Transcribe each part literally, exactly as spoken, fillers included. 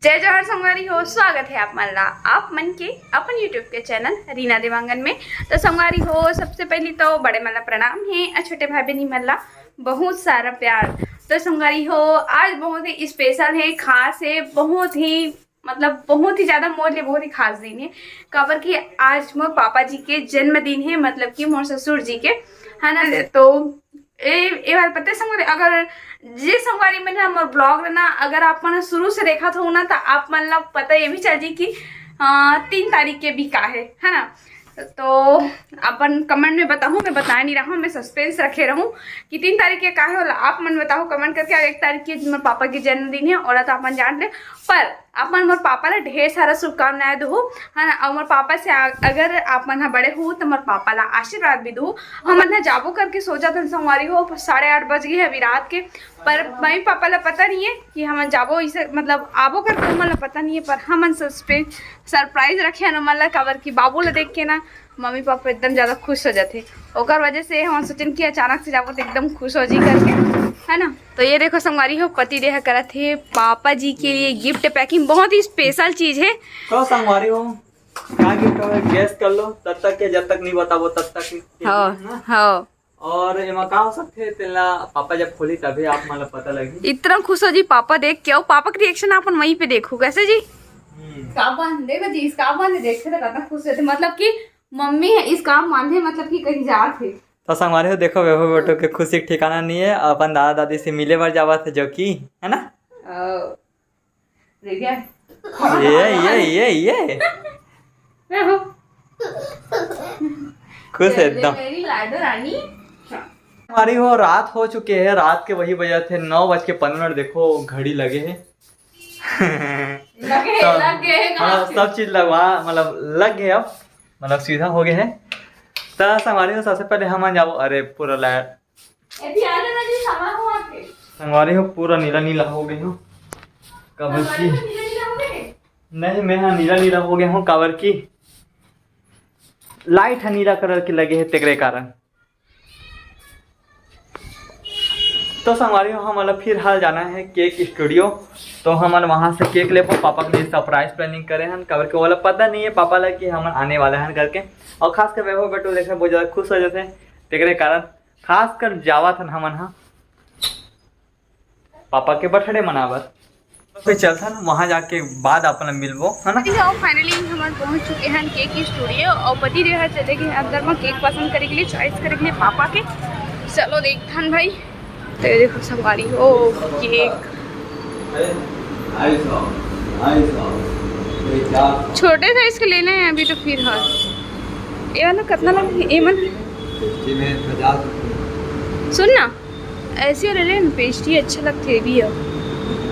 जय जोहार संगवारी हो, स्वागत है आप मन ला, आप मन के अपन YouTube के चैनल रीना देवांगन में। तो संगवारी हो, सबसे पहली तो बड़े मन ला प्रणाम है और छोटे भाई बहनी मन ला बहुत सारा प्यार। तो संगवारी हो, आज बहुत ही स्पेशल है, खास है, बहुत ही, मतलब, बहुत ही ज्यादा मोर लिए बहुत ही खास दिन है, काबर कि आज मोर पापा जी के जन्मदिन है, मतलब कि मोर ससुर जी के, है ना। तो ए, ए बार पता है संगवारी, अगर जे संगवारी मन ह मोर ब्लॉग ला ना, अगर आप मन शुरू से देखत हो ना, तो आप मन ला पता ये भी चल जी कि अ, तीन तारीख के भी का है, है ना। तो अपन कमेंट में बताहूँ, मैं बताए नहीं रहूँ, मैं सस्पेंस रखे रहूँ कि तीन तारीख के का है, ओला आप मन बताओ कमेंट करके। और एक तारीख के मोर पापा के जन्मदिन है, ओला तो अपन जान ले, पर आप मन मोर पापा ला ढेर सारा शुभकामनाएं दहू, है ना। और मोर पापा से आ-, अगर आप मन ह बड़े हो तो मोर पापा ला आशीर्वाद भी दहू। हमन ह जाबो करके सोचत हन संगवारी हो, साढ़े आठ बज गए अभी रात के, पर मम्मी पापा ला पता नहीं है कि हमन जाबो, इसे मतलब आबो करके हमन ला पता नहीं है, पर हमन सस्पेंस, सरप्राइज रखे हन ओमन ला, काबर कि बाबू ला देख के ना मम्मी पापा एकदम ज्यादा खुश हो जाथे। ओकर वजह से हम सोचन कि अचानक से जाबो तो एकदम खुश हो जी करके, है ना। तो ये देखो संगवारी हो, पति देह करत हे पापा जी के लिए गिफ्ट पैकिंग, बहुत ही स्पेशल चीज है। तो संगवारी हो, का गिफ्ट हो, गेस कर लो। तब तक के, जब तक नहीं बताबो तब तक के। हाँ, हाँ। और एमा का हो सकथे, तेला पापा जब खोली तभी आप मन ला पता लगही। इतना खुश हो जी पापा देख के, और पापा के रिएक्शन आप मन वहीं पे देखो, कैसे जी? हम्म। का बांधे देखो जी, इसका बांधे देखे तो कितना खुश होते, मतलब कि मम्मी ह इसका बांधे, मतलब कि कहीं जात है। तो संगवारी हो, देखो, वैभव बेटो के खुशी के ठिकाना नहीं है, अपन दादा दादी से मिले बर जावत है, जो कि, है ना? ओ, देख गया? ये, ये, ये, ये। वैभव। खुश है एकदम। मेरी लाडो रानी। हाँ। संगवारी हो, रात हो चुके है, रात के वही बजे थे नौ बज के पन्द्रह मिनट। देखो, घड़ी लगे है। लगे, तो लगे है, हाँ, सब चीज लगवा, मतलब, लग गए अब, मतलब, सीधा हो गए है। तो संगवारी हो, सबसे पहले हम जाबो, अरे, पूरा लाइट। ए, भी आ जाना जी, समा हो आके। संगवारी हो, पूरा नीला नीला हो गए हो। काबर संगवारी की? हो, नीला नीला हो गए? नहीं, मैं हाँ नीला नीला हो गया हूँ, काबर की लाइट है नीला कलर के लगे है, तेकरे कारण। तो संगवारी हो, हमन ला फिलहाल जाना है केक स्टूडियो। तो हमन वहाँ से केक लेबो, पापा के लिए सरप्राइज प्लानिंग करे हन, काबर के ओला पता नहीं है पापा ला कि हमन आने वाले हन करके। और खासकर वैभव बेटो देखे बहुत ज्यादा खुश हो जाते हैं, तेकरे कारण खासकर जावत हन हमन हा पापा के बर्थडे मनाबर। फिर चलथन, वहाँ जाके बाद अपन मिलबो, है ना? तो फाइनली हमन पहुँच चुके हैं केक स्टूडियो और पति देव ह चले गए अंदर में केक पसंद करे के लिए, चॉइस करे के लिए पापा के। चलो देखथन भाई। तो ये देखो संगवारी हो, केक। छोटे साइज के लेना है अभी तो फिलहाल। ये वाला कितना लग, ये मन? इसके में पचास रुपये। सुन ना, ऐसे वाला ले ना, पेस्ट्री अच्छे लगते भी है।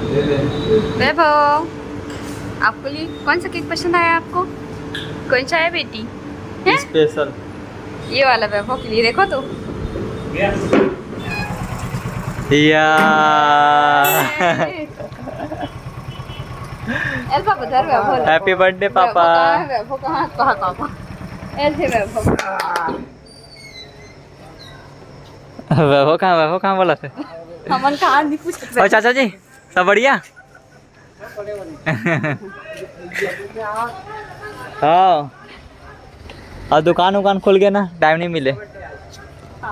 ले ले। वैभव, आपको लिए कौन सा केक पसंद आया आपको? कौन सा है बेटी? हैं? स्पेशल। ये वाला वैभव के लिए, देखो तो। या। एल पापा, धर वैभव। Happy birthday, वैभव पापा। कहाँ है? वैभव कहाँ? कहाँ पापा? एल थे वैभव। वैभव कहाँ, वैभव कहाँ बोला थे? हमन कहाँ नहीं पूछत और चाचा जी, सब बढ़िया? हाँ। और दुकान उकान खुल गए ना, टाइम नहीं मिले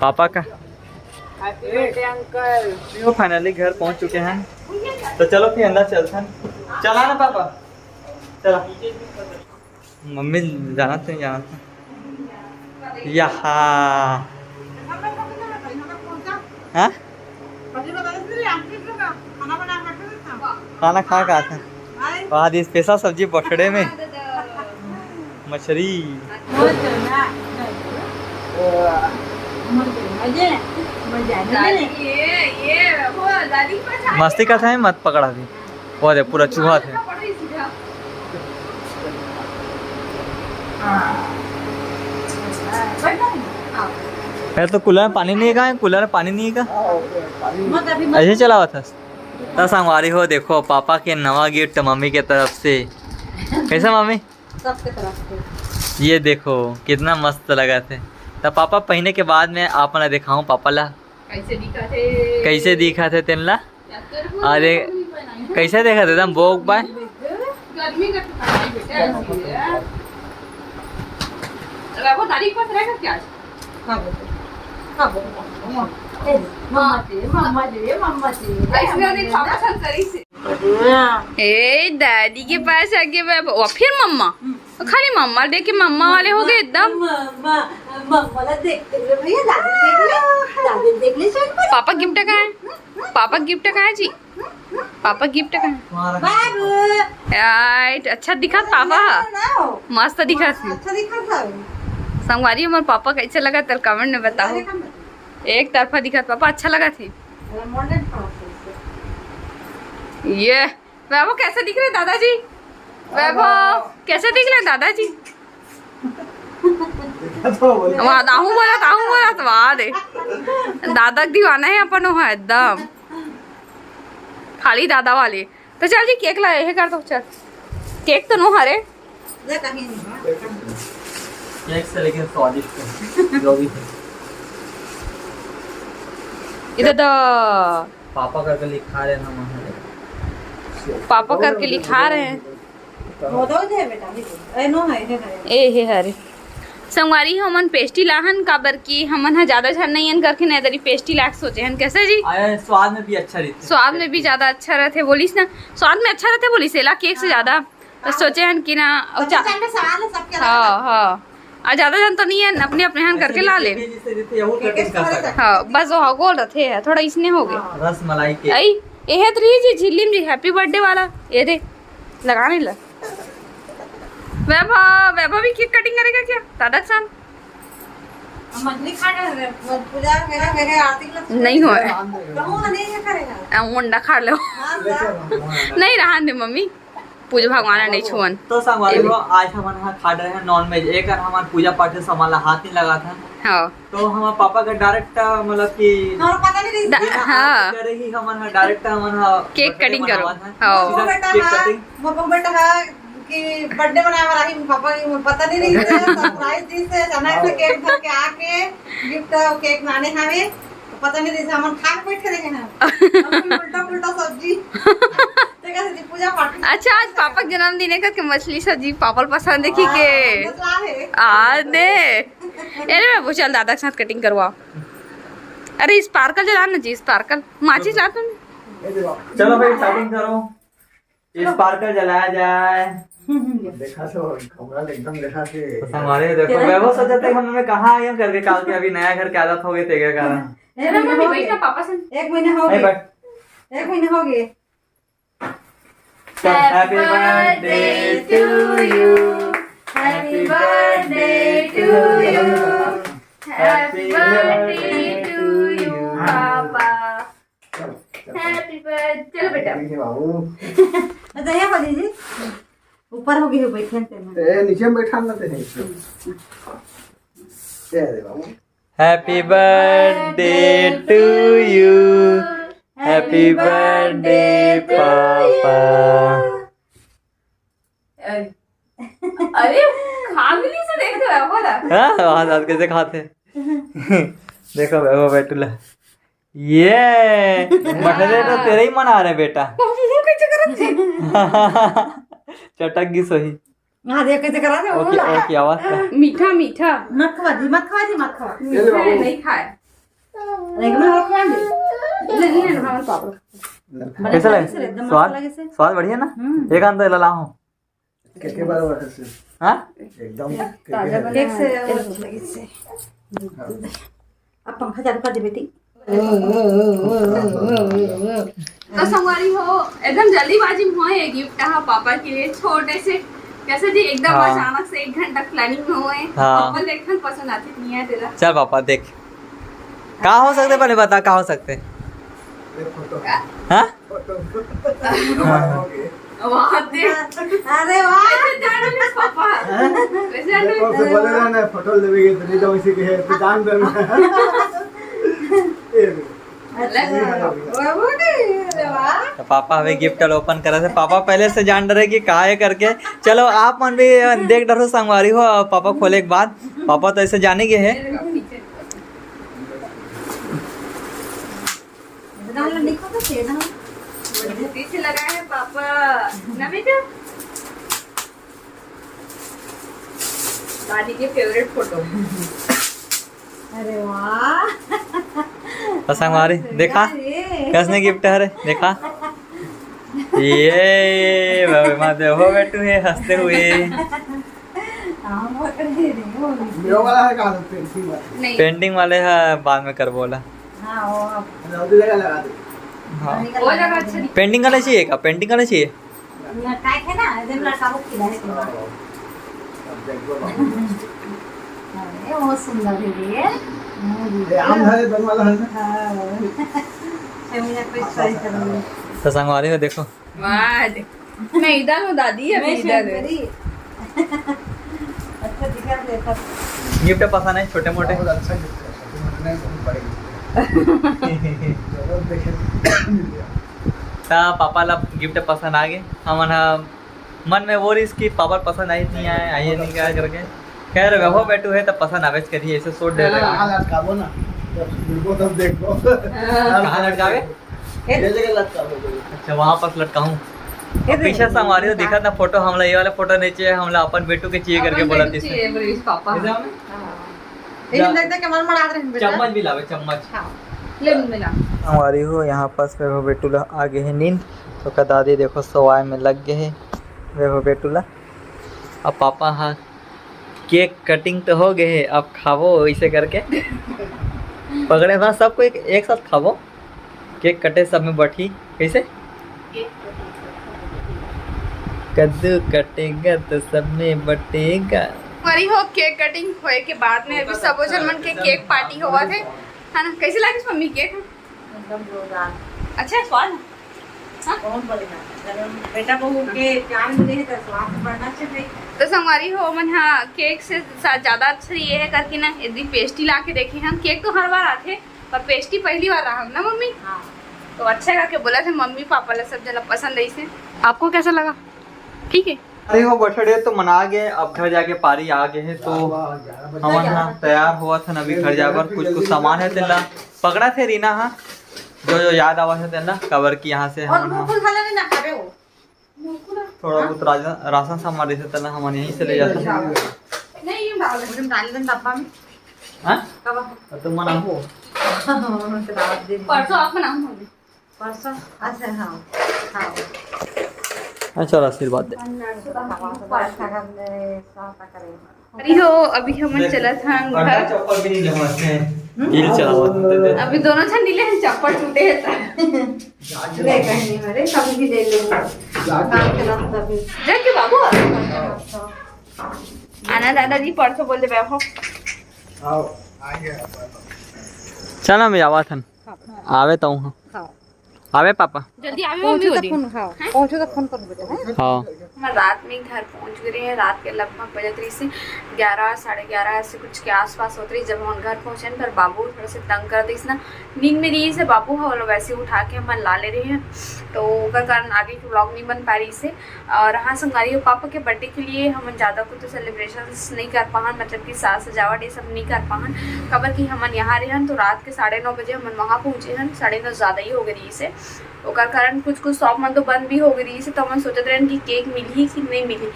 पापा का। Happy birthday, uncle। तो फाइनली घर पहुंच चुके हैं, तो चलो फिर अंदर चलते हैं। चला ना पापा, चला। मम्मी जाना थे, जाना थे। यहाँ। हाँ? खाना खा का था? वहाँ दी स्पेशल सब्जी बटड़े में। मछली। मस्ती का था, मत पकड़ा भी। वो दे, पूरा चूहा थे। यार, तो कूलर में पानी नहीं है, कहाँ है? कूलर में पानी नहीं है का? ऐसे चलावा था। तो संगवारी हो, देखो, पापा के नवा गिफ्ट मम्मी के तरफ से। कैसा मम्मी? सबके तरफ से। ये देखो, कितना मस्त लगा थे। तो पापा पहने के बाद में आप ला दिखाऊं, पापा ला कैसे दिखा थे? कैसे दिखा थे तेन ला? अरे, कैसे देखा थे एकदम बोक बाय? गर्मी का ठिकाना नहीं बेटा, ऐसी है। रघु दादी के पास रहेगा क्या आज? हाँ बेटा, हाँ बेटा, मम्मा, ए, मम्मा दे, मम्मा दे, मम्मा दे। इसने अभी पापा साथ करी से। ए, दादी के पास आके मैं, वो फिर मम्मा। खाली मम्मा देख के मम्मा वाले हो गए एकदम। मम्मा, मम्मा ला देख ले भैया, दादी देख ले, दादी देख ले, चल पर। पापा गिफ्ट का है? पापा गिफ्ट का है जी? पापा गिफ्ट का है? बाबू। राइट, अच्छा दिखत पापा। ना हो। मस्त दिखत हे। अच्छा दिखत हे। संगवारी, हमर पापा कैसे लगत हे, कमेंट में बताओ। अरे, कम बता। एक तरफा दिखत पापा, अच्छा लगत हे। अरे, मॉडर्न पास है। ये वैभव कैसे दिख रहे दादाजी? वैभव कैसे दिख रहे दादाजी? वाह, ताहू बोला, ताहू बोला, तो वाह दे। दादा के दीवाना है अपन, वहाँ एकदम खाली दादा वाले। तो चल जी, केक ला, ये कर दो, चल। केक तो नो हरे। ले, कहीं नहीं है। केक से लेकिन स्वादिष्ट है, जो भी है। इधर द पापा करके लिखा रहे हैं हम वहाँ पे। पापा करके लिखा रहे हैं। वो दो दे बेटा, ये दो। ए, नो है, ये है। ए, हे हरे। संगवारी, हमन पेस्टी लाहन, काबर कि हमन ह ज्यादा झन नइ अन करके नए दरी पेस्टी लाख सोचे हन। कैसे जी? अरे, स्वाद में भी अच्छा रहता है। स्वाद में भी ज्यादा अच्छा रहते बोलिस ना, स्वाद में अच्छा रहते बोलिस एला केक से ज्यादा। तो सोचे हन कि ना, और बच्चा चा- चाहे में सवाल है, सबके अलग हाँ, अलग। हाँ। और ज्यादा झन तो नहीं है, अपने अपने हन करके ला ले। जैसे, जैसे, जैसे वो कटिंग कर सकते हैं। हाँ, बस वो गोल रहते हैं, थोड़ा इसने हो गए। हाँ। रस मलाई केक। आई, ये है तो रही जी झिल्ली में जी, हैप्पी बर्थडे वाला, ये दे, लगाने ला। वैभव, वैभव भी केक कटिंग करेगा क्या दादा के साथ? हम मछली खा रहे हैं, पूजा वगैरह, वगैरह आरती के लिए नहीं होए। कहूँ नहीं है करेगा। आ, मुंडा खा लो। हाँ, सा- नहीं, रहन दे मम्मी, पूजा भगवान नहीं छुअन। तो संगवारी हो, आज हमन ह खा रहे हैं नॉन वेज, एक हमन पूजा पाठ के सामान ला हाथ नहीं लगात हन। हाँ। तो हमर पापा के डायरेक्ट, मतलब कि हमारा पता नहीं रही। दा- बिना हाँ। आरती करे ही हमन ह डायरेक्ट हमन ह केक बर्थडे कटिंग करो। मनावत हन। हाँ। सीधा वो बेटा केक हाँ, कटिंग। वो बेटा हाँ, कि बर्थडे मनाए वाला ही पापा की पता नहीं रही, तो सरप्राइज दी से अचानक से केक धर के आके गिफ्ट केक लाने हवे, तो पता नहीं रही हमन खा के बैठ के रहे हैं। और कोई उल्टा पुल्टा सब्जी। ते कैसे जी पूजा पाठ। अच्छा, आज पापा के जन्मदिन है करके मछली सब्जी पापा ल पसंद है कि के? हाँ, मजा है। आ दे। अरे बाबू, चल दादा के साथ कटिंग करवा। अरे स्पार्कल जला ना जी, स्पार्कल। माचिस ला तुम। चलो भाई, स्टार्टिंग करो। स्पार्कल जलाया जाए। देखा तो, कमरा एकदम देखा से। तो हमारे देखो, तेरा वैभव सोचा था कि मम्मी में कहाँ आई हूँ करके, काल के अभी नया घर की आदत हो गई, तेरे कारण। ए, एक महीना हो गया। पापा से। एक महीना हो नहीं, गया। बट एक महीना हो गया। चल, happy birthday to you, happy birthday to you, happy birthday to you, papa. चलो, चलो। Happy birthday, चलो बेटा। ठीक है बाबू। अच्छा, ये हो दीदी, ऊपर हो गई हो, बैठे हैं तेरे में। ए, नीचे में बैठा ना तेरे। ये दे बाबू। Happy birthday to you, happy birthday papa. अरे, अरे, खा भी नहीं से देख रहा है, बोला। हाँ, वहाँ जात कैसे खाते? देखो, वैभव बैठूला। ये, बटले तो तेरे ही मन आ रहे, बेटा। मुंह कैसे करत जी? चटक गई सोही। हाँ, देख कैसे करा दे, ओके, बोला। ओके, आवाज का। मीठा, मीठा। मत खवा जी, मत खवा जी, मत खवा। मीठा है, नहीं खाए। लेकिन और खवा दे। ले, ले, ले, हाँ, पापा। कैसा लगे? एकदम मस्त स्वाद? लगे से। स्वाद बढ़िया ना? हम्म। एक आंदा ला हूँ। केके बराबर है सिर्फ। हाँ? एकदम ताजा केके है। बना है। एक से और लगे से। हाँ। अब पंखा चालू कर दे बेटी। तो संगवारी हो, एकदम जल्दीबाजी में हुआ ये गिफ्ट हा पापा के लिए, छोटे से, कैसे जी, एकदम हाँ। अचानक से एक घंटा प्लानिंग में हुए। हाँ। पापा ले एकदम पसंद आती नहीं है तेरा। चल पापा देख, का हो सकते, पहले बता का हो सकते। ये फोटो। हाँ? फोटो। हाँ। वाह, देख। अरे वाह। कैसे जान लिस पापा? हैं? कैसे जान लिस? देखो, उसे बोले रहे ना, फोटो लेवे के, तो नहीं तो इसी के है, तो जान दे। ये भी। अच्छा। वाह, वाह, अरे वाह। तो पापा अभी गिफ्ट ल ओपन करे थे। पापा पहले से जान डरे कि का है करके। चलो, आप मन भी देख डरो संगवारी हो, पापा खोले के बाद। पापा तो ऐसे जाने के है। इतना वाला देखो तो तेरा। पीछे लगा है पापा। ना बेटा? दादी के फेवरेट फोटो। अरे वाह। त संगवारी, देखा, ये। कइसने गिफ्ट हरे, देखा। ये बाबा, माँ देखो बेटू हे हंसते हुए। हाँ, वो तो नहीं, नहीं, वो नहीं। ये वाला है कहाँ से? पेंटिंग वाला। नहीं। पेंटिंग वाले ह बाद में करबो ओला। हाँ, वो अब अच्छा, उसी जगह लगा दे। हाँ। वही लगा दे। वो जगह अच्छा दिख- पेंटिंग वाला चाहिए का? पेंटिंग वाला चाहिए? ना, काय है ना, जब लड़का वो खिला है तुम्हारा। अब देखो बाबू। अरे, बहुत सुंदर है ये। ये आम है, बन वाला है ना? हाँ। अच्छा, मेरा कोई ट्राई करूँगी। त संगवारी हो, देखो। वाह, देख। मैं इधर हूँ दादी, अभी मैं इधर है। शंकरी। अच्छा दिखा दे सब। गिफ्ट पसंद है, छोटे मोटे। बहुत अच्छा गिफ्ट है, छोटे मोटे नहीं, बहुत बड़े गिफ्ट है। जरूर देखे, मिल गया। त पापा ला गिफ्ट पसंद आ गे। हमन ह मन में वो रहिस कि पापा पसंद आई नहीं आए, आई नहीं क्या करके। खैर, वैभव बेटू है त पसंद आवेच करिए, ऐसे सोच दे रहे हैं। कहाँ लटकाबो ना, जब मिलबो तब देखबो। कहाँ लटकावे? ये जगह लटकाबो। अच्छा, वहाँ पास लटकाहूँ। ये अब पीछे से हमारी तो दिखत ना फोटो, हमला ये वाला फोटो नहीं चाहिए, हमला अपन बेटू के चाहिए करके अपन बोला बेटू थी। चाहिए, बोलिस पापा। ऐसे हमें? हाँ। लेकिन जा। देख, देख के मन मड़ा रहे हैं बेटा। चम्मच भी लावे, चम्मच। हाँ, ले मिला। हमारी हो यहाँ पास में वो बेटू ला आ गए हैं नींद, तो का दादी देखो सवाए में लग गए हैं। देखो बेटू ला, अब पापा हाँ केक कटिंग तो हो गए है, अब खाबो इसे करके। पकड़े ना सबको एक, एक साथ खाबो। केक कटे सब में बटी, कैसे? कद्दू कटेगा तो सब में बटेगा। हमारी हो केक कटिंग होए के बाद में अभी सबो झन मन के केक पार्टी होवत हे, है ना? कैसे लागिस मम्मी केक? एकदम जोरदार। अच्छा है स्वाद? हाँ? बहुत बढ़िया। जब बेटा बहू के प्यार मिले है तो स्वाद बढ़ना चाहिए। तो संगवारी हो, मन हाँ केक से सा-, ज्यादा अच्छा ये है करके ना, यदि पेस्ट्री ला के देखे हम। केक तो हर बार आथे, पर पेस्ट्री पहली बार रहा ना मम्मी। हाँ। तो अच्छा करके बोला थे मम्मी पापा ला, सब जना पसंद आई से। आपको कैसा लगा? ठीक है। अरे वो बर्थडे तो मना गए, अब घर जाके पारी आ गए हैं, तो वाह, ग्यारह बजे। हमन हाँ तैयार हुआ था ना अभी घर जाए बर, कुछ कुछ सामान है तेला पकड़ा थे रीना हाँ, जो जो याद आवा है तेला, काबर कि यहाँ से और हमन हाँ मुकुल खाला नहीं ना खावे वो। थोड़ा बहुत राजा-, राशन सामान रहिसे तेला हमन यहीं से ले जाते हैं। नहीं, ये डाल दे। डाल दे डब्बा में। हाँ? कब? तो मना हो। परसों आप बनाओ मम्मी। परसों? अच्छा, हाँ, हाँ। हाँ, चल आशीर्वाद दे। अरे हो, अभी हमन चलत हन घर। चप्पल भी नहीं लेवत हे। हील चलावत हे। अभी दोनों झन नीले हन, चप्पल टूटे हे त। ले कहीं, अरे, कभी भी ले लो। काम के नाम तभी। जाके बाबू। आना दादाजी, परसों बोल दे बैठो। आओ, आ गया। चल, हम आवत हन। हाँ। आवे तो हूँ। हाँ। आवे पापा। जल्दी आवे मम्मी, तो फोन, हाँ। पहुँचो तो फोन कर बेटा, हैं? हाँ। हम रात में घर पहुँच गए हैं। रात के लगभग बजत रहिस हे ग्यारह, साढ़े ग्यारह ऐसे कुछ के आसपास होत रहिस, जब हम घर पहुँचे, पर बाबू थोड़ा से तंग कर दिस ना, नींद में रहिस हे बाबू, हम लोग वैसे उठा के हमन ला ले रहे हैं, तो ओकर कारण आगे के व्लॉग नहीं बन पा रहिस हे। और हाँ संगवारी हो, पापा के बर्थडे के लिए हमन ज़्यादा कुछ तो सेलिब्रेशंस नहीं कर पाहन, मतलब कि साज सजावट ये सब नहीं कर पाहन, काबर कि हमन यहाँ रहे हन तो रात के साढ़े नौ बजे हमन वहाँ पहुँचे हन, साढ़े नौ ज़्यादा ही हो गए रहिस हे। ओकर कारण कुछ कुछ शॉप मन तो बंद भी हो गए रहिस हे, तो हमन सोचत रहन कि केक मिलही कि नहीं मिलही,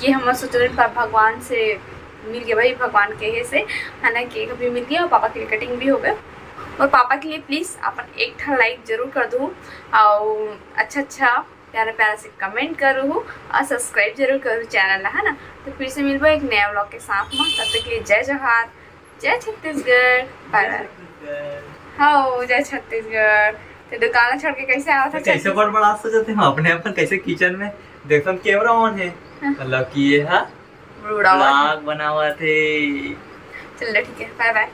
ये हमन सोचत रहन, पर भगवान से मिल गया भाई, भगवान कहे से, है ना, केक भी मिल गया और पापा के लिए कटिंग भी हो गया। और पापा के लिए प्लीज अपन एक ठा लाइक जरूर कर दो और अच्छा अच्छा प्यारा प्यारा से कमेंट करो हो और सब्सक्राइब जरूर करो चैनल ला, है ना। तो फिर से मिलबो एक नया व्लॉग के साथ में, तब तक के लिए जय जोहार, जय छत्तीसगढ़, बाय बाय। हाँ, जय छत्तीसगढ़। तो दुकान छोड़ के कैसे आवा था? कैसे बड़बड़ा सोचते हैं अपने अपन, कैसे किचन में देखन कैमरा ऑन है, हाँ। मतलब कि ये है व्लॉग बनावा थे। चलो ठीक है, बाय बाय।